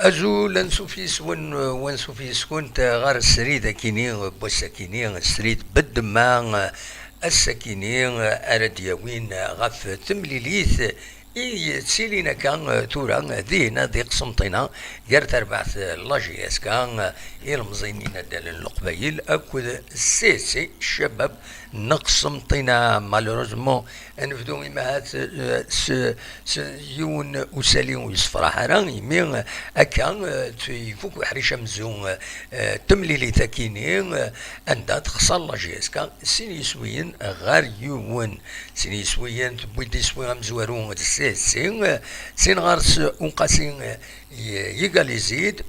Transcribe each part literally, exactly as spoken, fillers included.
Azul, ansuf yes-wen, wansuf yes-kunt ɣer srid akini, n wass akini, srid bedma, ass akini ara d-yawin ɣef temlilit i yettilin akka tura dihin di Qsenṭina, gar terbaɛt la J S K, ilemẓiyen inaddalen n Leqbayel akked C S C, ccabab n Qsenṭina. Malheureusement, ad nebdu imahat, eh, s, s yiwen usali ur yessefraḥ ara, imi, eh, akka, eh, t-, ifuk uḥric amenzu, eh, eh, temlilit akini, eh, anda texṣer la J S K sin yiswiyen ɣer yiwen. Sin yiswiyen tewwi-d iswi amezwaru d C S C, eh, sin ɣer-s Unqasi, eh, y-, yegalizi-d.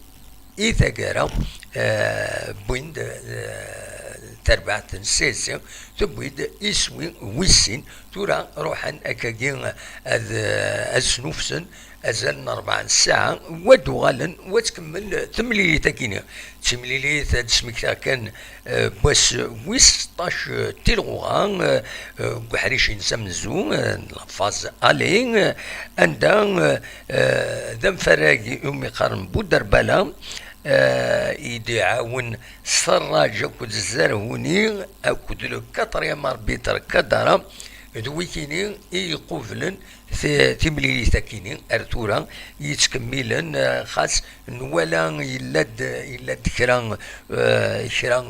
I taggara, eh, wwin-d, eh, tarbaɛt n C S C, tewwi-d iswi wis sin. Tura ruḥen akkagi ad, ad snufsen azal n rebɛa n ssaɛa, wa d-uɣalen, wa tkemmel temlilit-agi-nni. D timlilit ad d-smektiɣ kan, eh, n wass wis seṭṭac, eh, tilɣuɣa, eh, eh, deg uḥric-ines amenzu, eh, n la phase aller, eh, anda, eh, eh, d amfarag umi qqaren Budarbala, eh, i d-iɛawen Serraǧ akked Zerhuni akked le quatrième arbitre Kadara, d wikini i iqublen ti-, timlilit akini ar tura yettkemmilen, eh, xas nwala yella-d, yella-d kra, eh, kra,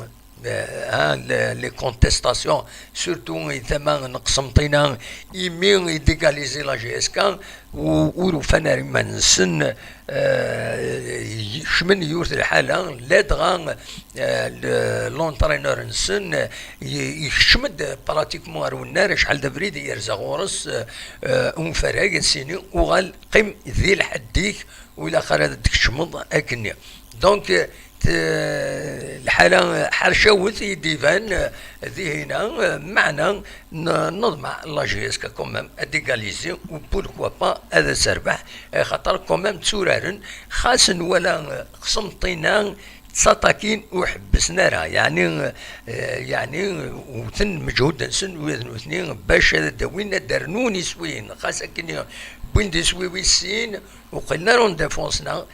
eh, ah, le-, les contestations, surtout i tama n Qsenṭina, imi i d-égaliser la J S K, u-, ur ufan ara iman-nsen, eh, kecmen yiwet lḥala, ladɣa, eh, le-, l'entraîneur-nsen, eh, ye-, yekcem-d pratiquement ar wennar, acḥal d abrid i yerza ɣur-s, eh, eh, umfarag, ad s-yini, uɣal, qqim di lḥedd-ik, ur ilaq ara ad d-tkecmeḍ akkenni. Donc, eh, t-, lḥala ḥercawet i d-iban, eh, dihina, eh, meɛna n-, neḍmeɛ la J S K quand même ad d-égaliser, ou pourquoi pas ad as-terbeḥ, eh, xaṭer quand même tturaren, xas nwala, eh, Qsenṭina ttaṭakin ur ḥebbsen ara, yeɛni, eh, yeɛni wten lmeǧhud-nsen wid nutni bac ad d-awin, ad d-rnun iswiyen, xas akken wwin-d iswi wis sin, ur qqilen ara en défense-nneɣ,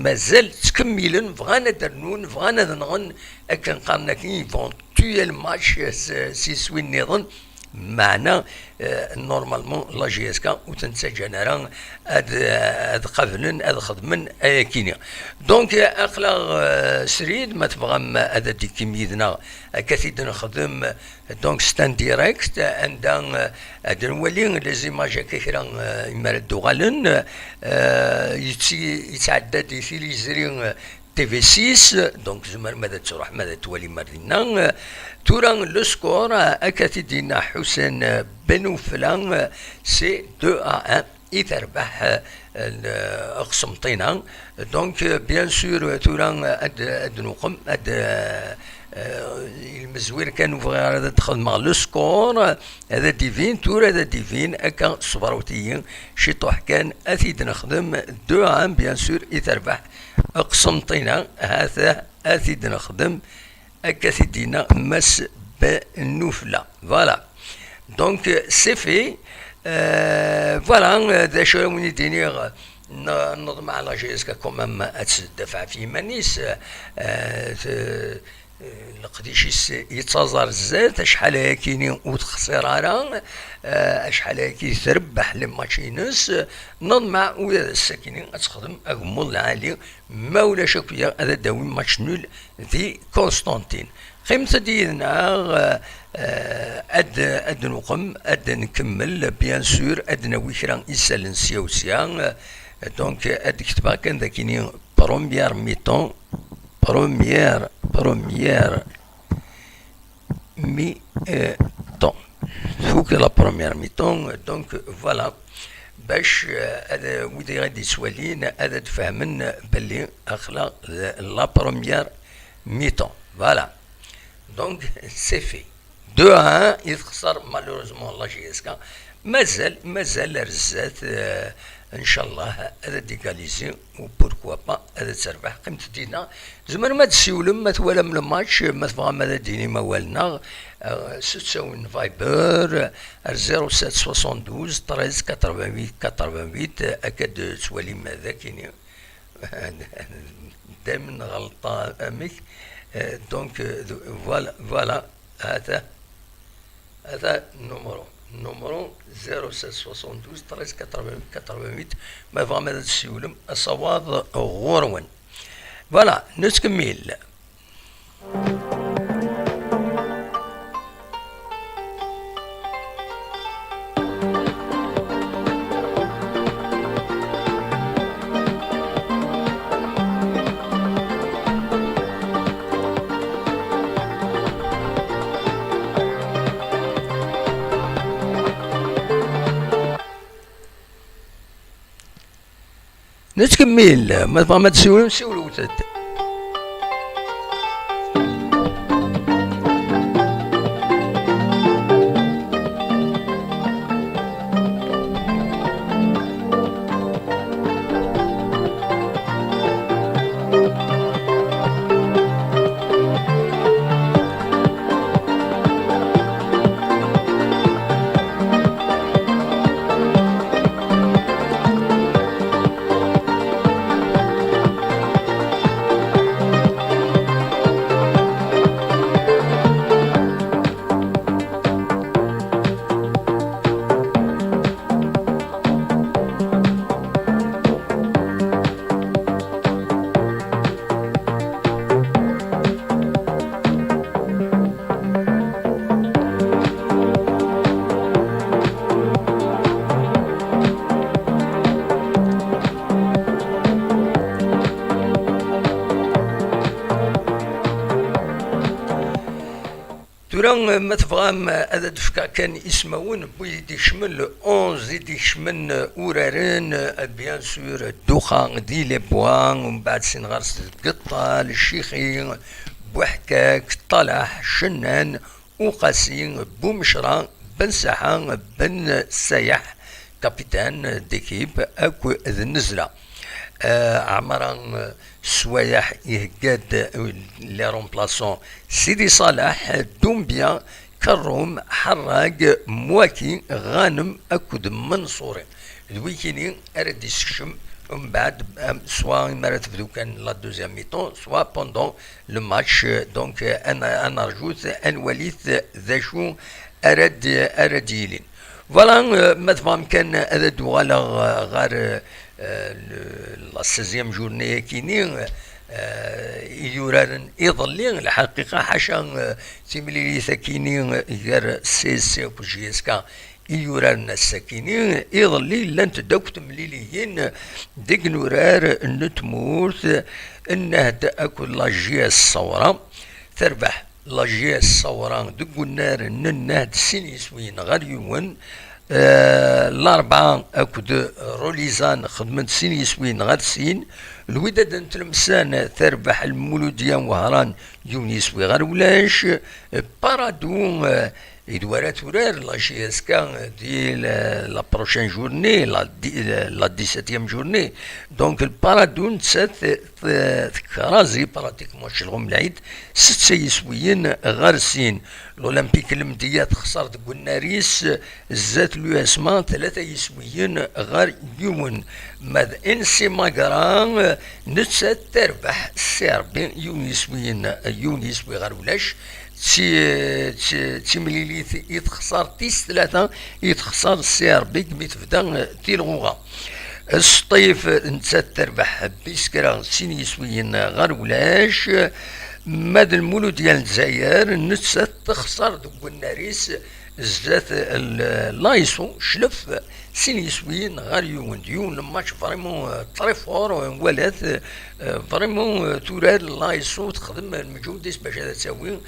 mazal ttkemmilen, bɣan ad d-rnun, bɣan ad nɣen, akken qqaren akken, ils vont tuer le match s, s iswi nniḍen. Meɛna, eh, normalement, la J S K ur ten-ttaǧǧan ara ad, ad qablen, ad xedmen ayakini. Donc, aql-aɣ, eh, srid, ma tebɣam ad d-tekkim yid-neɣ, akka t-id-nexdem, donc, c'est un direct, anda, eh, ad nwali les images akka kra, eh, imar ad d-uɣalen, eh, yetti-, yettɛedda-d i tiliẓri, eh, T V six, donc tzemrem ad truḥem ad twalim ar dinna. Tura le score, akka t-id-yenna Ḥusen Benufla, c'est deux à un i terbeḥ, euh, Qsenṭina. Donc, euh, bien sûr, tura ad, ad nuqem, ad, euh, euh, ilmezwir kan ur bɣiɣ ara ad xedmeɣ le score, ad d-ibin, tura ad d-ibin, akka ṣebṛet-iyi ciṭuḥ kan, ad t-id-nexdem deux à un, bien sûr, i terbeḥ Qsenṭina, ha-t-a, ad t-id-nexdem, akka t-id-yenna Mass Benufla. Voilà. Donc, c'est fait. Euh, voilà, euh, d acu ara wen-id-iniɣ, n-, neḍmeɛ la J S K quand même ad tdafeɛ ɣef yiman-is, euh, t-, Leqdic-is yettaẓ ar zdat, acḥal ayakini ur texṣir ara, eh, acḥal ayaki trebbeḥ les matchs-ines, neḍmeɛ ula d ass-akini ad texdem agemmuḍ lɛali, ma ulac akya ad d-tawi match nul di Constantine. Qqimet-d yid-neɣ, eh, eh, ad, ad nweqem, ad nkemmel, bien sûr, ad nawi kra isallen sya u sya. Donc, ad ketbeɣ kan dakini première mi-temps, première, première mi-temps. Tfuk la première mi-temps, donc voilà. Bac, eh, ad, wid i ɣ-d-yettwalin ad d-fehmen belli aql-aɣ d la première mi-temps. Voilà. Donc, c'est fait. Deux à un i texṣer malheureusement la J S K. Mazal, mazal ar zdat, eh, ncallah ad d-égaliser ou pourquoi pas ad terbeḥ. Qqimet dinna. Tzemrem ad d-ssiwlem ma twalam le match, ma tebɣam ad d-tinim awal-nneɣ, eh, s ttawin Viber ar zéro sept soixante-douze treize quatre-vingt-huit quatre-vingt-huit, akka d-tettwalim dakini. Daymen ɣelṭeɣ amek. Eh, donc, eh, voilà, voilà, ata, ata numéro, numéro zéro sept soixante-douze treize quatre-vingt-huit quatre-vingt-huit, ma tebɣam ad d-ssiwlem, asawaḍ ɣur-wen. Voilà, nettkemmil. Nettkemmil, ma tebɣam ad tessiwlem, siwlet-d. Tura, ma tebɣam, ad d-fkeɣ kan ismawen n wid i d-ikecmen, le onze i d-ikecmen uraren, bien sûr, Dduxa di Les Bois, umbeɛd sin ɣer-s Tgeṭṭal, Ccixi, Buḥkak, Ṭalaḥ, Cennan, Uqasi, Bumecra, Ben Saḥa, Ben Sayaḥ, capitaine d'équipe, akk d Nnezla. Eh, Ɛmara, eh, Swayaḥ ihegga-d, eh, les remplaçants Sidi Salaḥ, Doumbia, Kerrum, Ḥerrag, Mwaki, Ɣanem akked Menṣuri. D wikini ara d-issekcem mbeɛd, am, soit imi ara tebdu kan la deuxième mi-temps, soit pendant le match. Donc, eh, ad n-, ad nerjut, ad nwalit d acu ara d-, ara d-yilin. Voilà, eh, ma tebɣam kan ad d-uɣaleɣ, eh, ɣer, eh, le, la seizième journée-akini, eh, i yuraren iḍelli, lḥaqiqa, ḥaca, eh, timlilit-akini gar C S C akked J S K i yuraren ass-akini, iḍelli llant-d akk temliliyin deg nurar n tmurt, Nnehd akked la J S Sawra. Terbeḥ la J S Sawra deg unnar n Nnehd sin yiswiyen ɣer yiwen. Eh, Larebɛa akked Rolizan xedmen-d sin yiswiyen ɣer sin. Lwidad n Tlemsan terbeḥ Lmuludya n Wehran yiwen yiswi ɣer ulac. Paradu, eh, I d wara turar la J S K di la, la prochaine journée, la, di- la dix-septième journée. Donc, le Paradou, c'est pratiquement chez le Romlaïd, c'est Yiswiyen, Garcine. L'Olympique Lemdia, Xsar de Gunaris, Zet l'U S M A, tlata Yiswiyen, Gar Yuwen. Mad N C Magra, Nettat terbeḥ Serbi, yiwen yiswi, yiwen yiswi ɣer ulac. D ti-, d ti-, d timlilit i texṣer tis tlata, i texṣer Serbi, mi tebda, eh, tilɣuɣa. Sṭif, nettat terbeḥ Biskra, sin yiswiyen ɣer ulac. Ma d Lmuludya n Lezzayer, nettat texṣer deg unnar-is, zdat l-, l'A S O, Clef, sin yiswiyen ɣer yiwen. D yiwen n match vraiment, euh, très fort, euh, walat, euh, vraiment, euh, turar l'A S O texdem lmeǧhud-is bac ad tawi.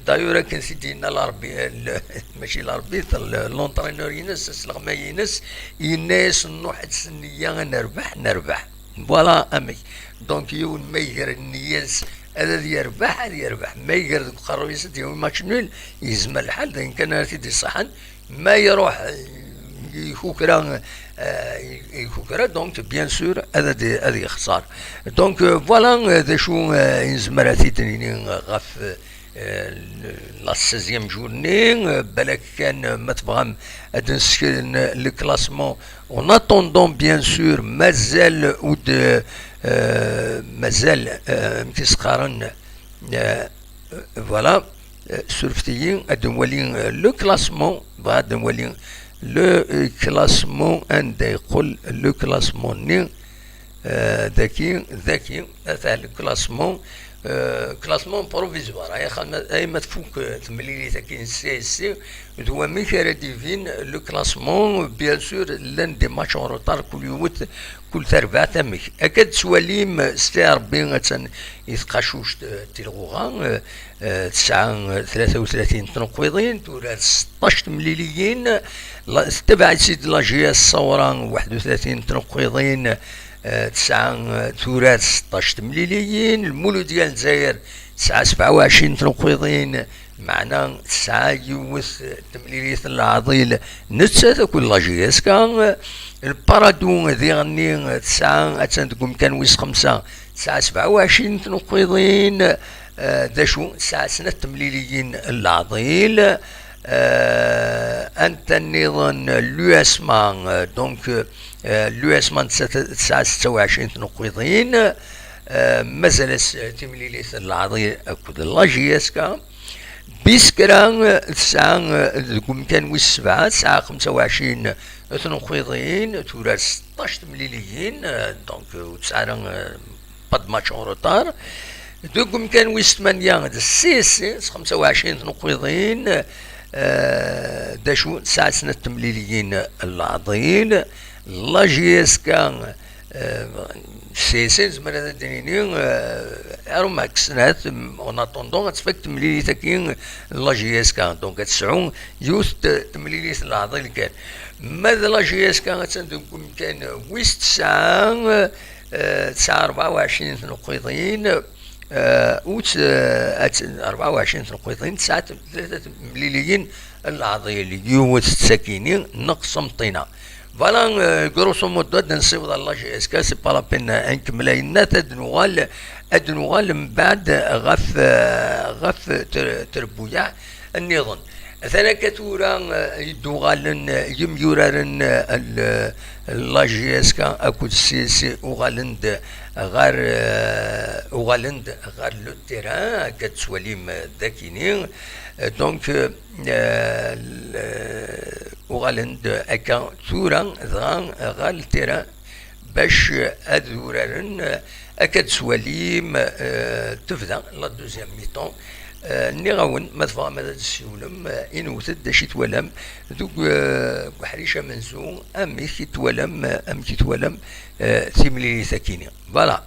D'ailleurs, akken t-id-yenna Larbi, euh, l-, mačči Larbi, l-, l'entraîneur-ines, asleɣmay-ines, yenna-yas: "Nruḥ-d s nniya ad nerbeḥ, nerbeḥ." Voilà amek. Donc, yiwen ma iger nniya-s ad, ad yerbeḥ, ad yerbeḥ. Ma iger deg uqerruy-is ad yawi match nul, yezmer lḥal, d ayen kan ara t-id-iṣaḥen. Ma iruḥ, eh, ikukra, eh, ikukra, donc, bien sûr, ad, ad, ad yexṣer. Donc, euh, voilà, euh, d acu, euh, i nezmer ad t-id-nini ɣef, euh, la seizième journée, euh, balak kan, euh, ma tebɣam ad d-nsekren le classement. En attendant, bien sûr, mazal ou de, euh, mazal, euh, amek i s-qqaren, euh, euh, voilà, euh, surfet-iyi, ad nwali, euh, le classement, bɣa ad nwali le, euh, classement, anda yeqqel le classement-nni, euh, daki, daki, ata le classement, euh, classement provisoire, ay, ay ma tfuk, euh, temlilit-agi n C S C, d wamek ara d-ibin le classement, bien sûr, llan des matchs en retard, kul yiwet, kul tarbaɛt amek. Akka d-tettwalim s Rebbi, attan i tqacuct, eh, tilɣuɣa, eh, eh, tesɛa, eh, tlata u tlatin tneqqiḍin, tura seṭṭac temliliyin, la, tettabaɛ-itt-id la J S Ṣawra, waḥed u tlatin tneqqiḍin, eh, tesɛa, eh, tura seṭṭac temliliyin, Lmuludya n Lezzayer tesɛa sebɛa u ɛecrin tneqqiḍin, meɛna tesɛa yiwet temlilit n leɛḍil, nettat akked la J S K. Lparadu diɣenni tesɛa, attan deg umkan wis xemsa, tesɛa sebɛa u ɛecrin tneqqiḍin. Eh, d acu? Tesɛa snat temliliyin n leɛḍil. Eh, anta nniḍen? L'U S M A, eh, donc, eh, l'U S M A nettat tesɛa setta u ɛecrin tneqqiḍin. Eh, mazal-as, eh, timlilit n leɛḍil akked la J S K. Biskra, eh, tesɛa, eh, deg umkan wis sebɛa, tesɛa xemsa u ɛecrin tneqqiḍin, turar seṭṭac temliliyin, eh, donc, eh, ur tesɛi ara, eh, pas de match en retard. Deg umkan wis tmanya d C S C, s xemsa u ɛecrin tneqqiḍin, eh, d acu, tesɛa snat temliliyin n leɛḍil. La J S K, eh, C S C, nezmer ad d-nini, eh, arum aksnat, en attendant, ad tfak temlilit-agi n la J S K. Donc, ad tesɛu yiwet t-, temlilit n leɛḍil kan. Ma d la J S K, attan deg umkan wis tesɛa, eh, tesɛa rebɛa u ɛecrin tneqqiḍin, eh, ut, eh, at-, rebɛa u ɛecrin tneqqiḍin, tesɛa tlata temliliyin n leɛḍil, yiwet tessakini neɣ s umṭina. Voilà, euh, grosso modo, ad nsiweḍ ɣer la J S K, c'est pas la peine, euh, ad nkemmel ayen-nni, ad nuɣal, ad nuɣal mbeɛd ɣef, euh, ɣef tre-, trebbuyaɛ nniḍen. Atan akka tura, euh, i d-uɣalen, euh, yimyuraren, euh, l-, la J S K akked C S C uɣalen-d ɣer, euh, uɣalen-d ɣer le terrain, akka tettwalim, euh, dakini. Euh, donc, euh, euh, l-, uɣalen-d akka tura dɣa ɣer le terrain bac ad uraren. Akka d-tettwalim, euh, tebda la deuxième mi-temps. Euh, nniɣ-awen, ma tebɣam ad d-tessiwlem, euh, inwet-d d acu i twalam deg, euh, deg uḥric amenzu, amek i twalam, euh, amek i twalam, euh, timlilit-akini. Voilà.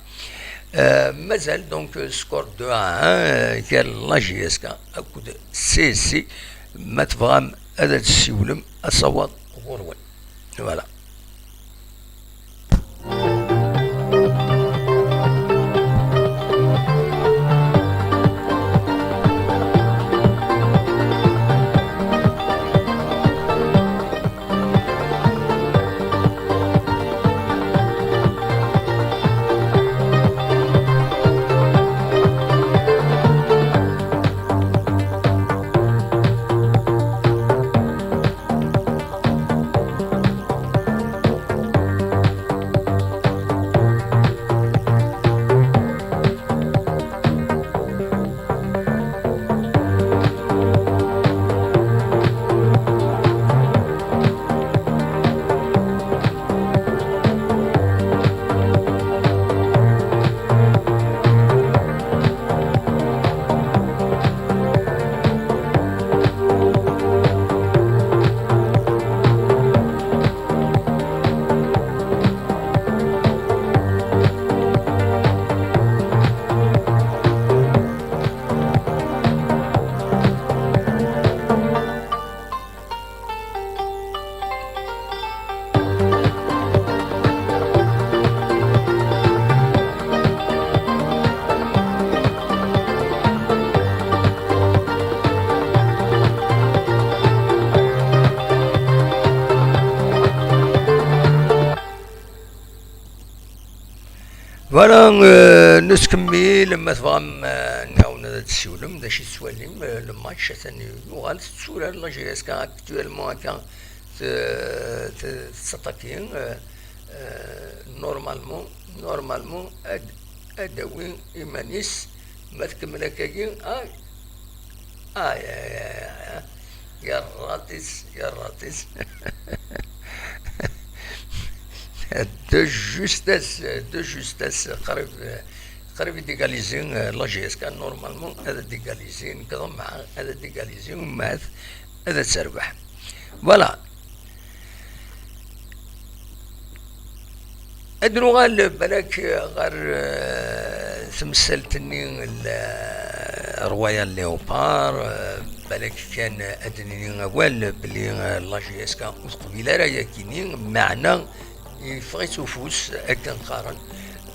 Euh, mazal donc, euh, score deux à un, euh, gar la J S K akked C S C. Ma tebɣam ad d-tessiwlem, asawaḍ ɣur-wen. Voilà. Voilà, euh, nettkemmil, ma tebɣam, euh, nɛawen ad d-tessiwlem, d acu i tettwalim, euh, le match, atan yuɣal, tetturar la J S K actuellement akka, t-, t-, tettaṭaki, euh, euh, normalement, normalement, ad, ad d-tawi iman-is, ma tkemmel akkagi, ah, ah, ya, ya, ya, ya. Yerra-tt, yerra-tt. De justesse, de justesse, qrib, qrib i d-égaliser, euh, la J S K, normalement, ad d-égaliser, nekk ḍemɛeɣ, ad d-égaliser, ummat, ad terbeḥ. Voilà. Ad nuɣal balak ɣer, eh, temsalt-nni n, eh, Royal Léopard, eh, balak kan ad d-nini awal belli, eh, la J S K ur teqbil ara ayagi-nni, meɛna yeffeɣ-itt ufus, akken qqaren,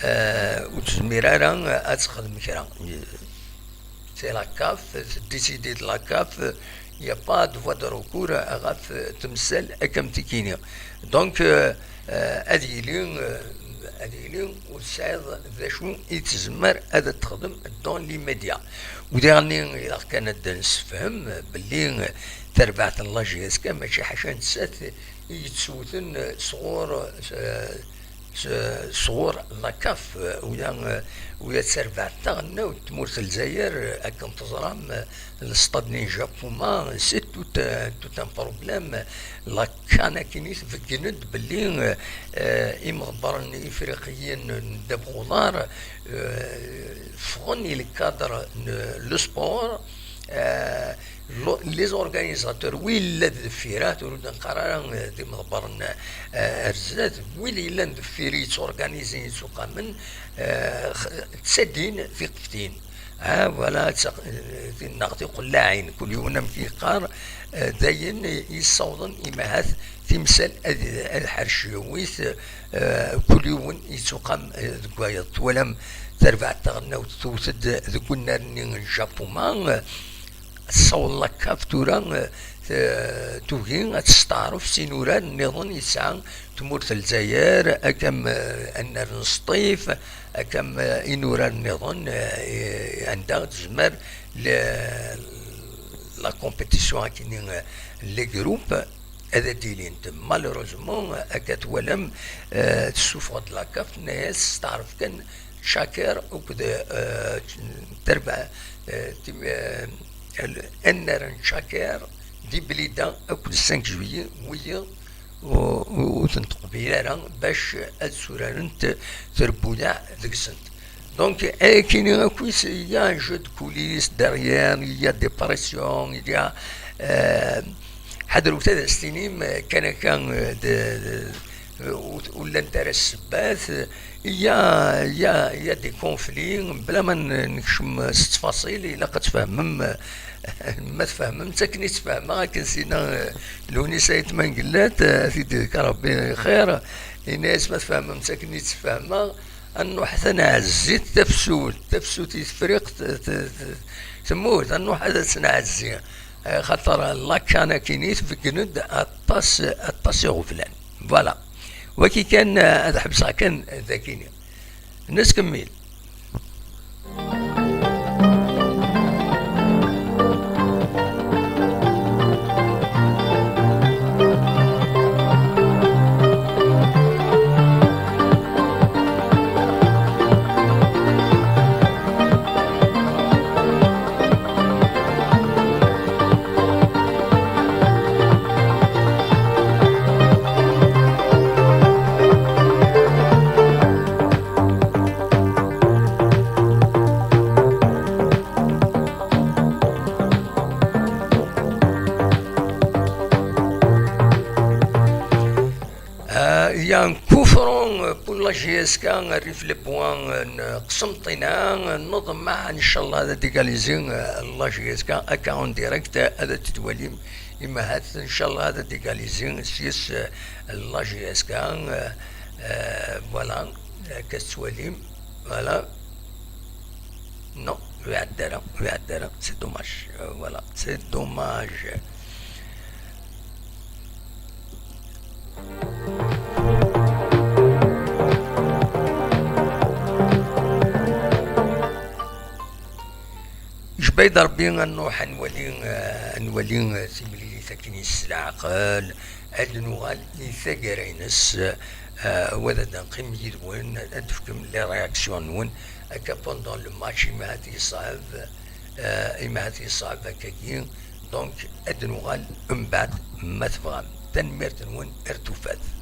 eh, ur tezmir ara ad texdem kra. C'est la CAF, c'est décidé de la CAF, il n'y a pas de voie de recours ɣef temsal akka am tikini. Donc, euh, euh, ad yili, euh, ad yili ur tesɛiḍ d acu i tezmer ad texdem dans l'immédiat. U diɣenni ilaq kan ad d-nessefhem belli, euh, tarbaɛt n la J S K mačči ḥaca nettat i yettewten, euh, sɣur, euh, s-, sɣur la CAF, euh, uya, euh, uya d tarbaɛt taɣelnawt n tmurt n Lezzayer, euh, akken teẓram, euh, le stade n Japuma, c'est tout, euh, tout un problème. La CAN akkin i tbeggen-d belli, euh, euh, imḍebbren ifriqiyen n ddabex uḍar, euh, ffɣen i le cadre n le sport, euh, lo-, les organisateurs, wi yella d deffir, ah, tura ur d-neqqar ara, eh, d imḍebbren, eh, ar zdat, wid yellan deffir yetturganizin, yettuqamen, eh, x-, ttadin tiqeftin. Ah, voilà, ttaq-, eh, neɣ tiqellaɛin, kul yiwen amek yeqqar, eh, d ayen yessawḍen imahat timsal ad, ad ḥercen, eh, kul yiwen yettuqam, eh, deg wayeḍ. Twalam tarbaɛt taɣelnawt tewwet-d deg unnar-nni n Japuma, eh, tessaweḍ la CAF tura, eh, t-, tugi ad testeɛref s inurar nniḍen yesɛa tmurt n Lezzayer, akka am, eh, annar n Sṭif, akka am, eh, inurar nniḍen, eh, i-, anda tezmer le-, la compétition akkenni, eh, les groupes ad d-ilint. Malheureusement, akka twalam, eh, tessufeɣ-d la CAF, tenna-yas testeɛref kan Tchakir akked, eh, terba-, eh, tim-, eh, annar n Tchakir di Blida akked cinq juillet, wiyi u-, u-, ur ten-teqbil ara bac ad surarent trebbuyaɛ deg-sent. Donc, ayakini akk, il y a un jeu de coulisses derrière, il y a des pressions, il y a, euh, ḥadret ad as-tinim, euh, kan akka, euh, de, de, euh, ur, ur llant ara ssebbat, euh, il y a, il y a, il y a des conflits, bla ma n-, nekcem s ttfaṣil, ilaq ad tfehmem, euh, ma tfehmem, d akken i ttfehmeɣ, akken s-yenna, euh, Lewnis Ayt Mengellat, euh, ad t-id-yefk Rebbi xir, yenna-yas ma tfehmem d akken i ttfehmeɣ, ad nruḥ ad nɛezzi tafsut, tafsut i tefriqt, t-, t-, temmut, ad nruḥ ad tt-nɛezzi. Eh, xaṭer la CAN akkin i tbeggen-d aṭas, aṭas iɣeblan. Voilà. Wagi kan, eh, ad ḥebseɣ kan dagini. Nettkemmil. Euh, il y a un coup franc, euh, pour la J S K, arrive le point, euh, n Qsenṭina, euh, neḍmeɛ, inchallah, ad égaliser, euh, la J S K, akka en direct, euh, ad t-id-twalim, imahat, inchallah, ad égaliser, s-yes, euh, la J S K, euh, euh, voilà, euh, akka tettwalim, voilà. Non, ur iɛedda ara, ur iɛedda ara, c'est dommage. Euh, voilà, c'est dommage. Bayd Rebbi, ad nruḥ ad nwali, eh, ad nwali, eh, timlilit akken s leɛqel, ad nuɣal i taggara-ines, eh, wa ad neqqim yid-wen, ad d-tefkem les réactions-nwen, akka pendant le match, imi ahat yeṣɛeb, eh, imi ahat yeṣɛeb akkagi, donc ad nuɣal mbeɛd ma tebɣam. Tanemmirt-nwen, ar tufat.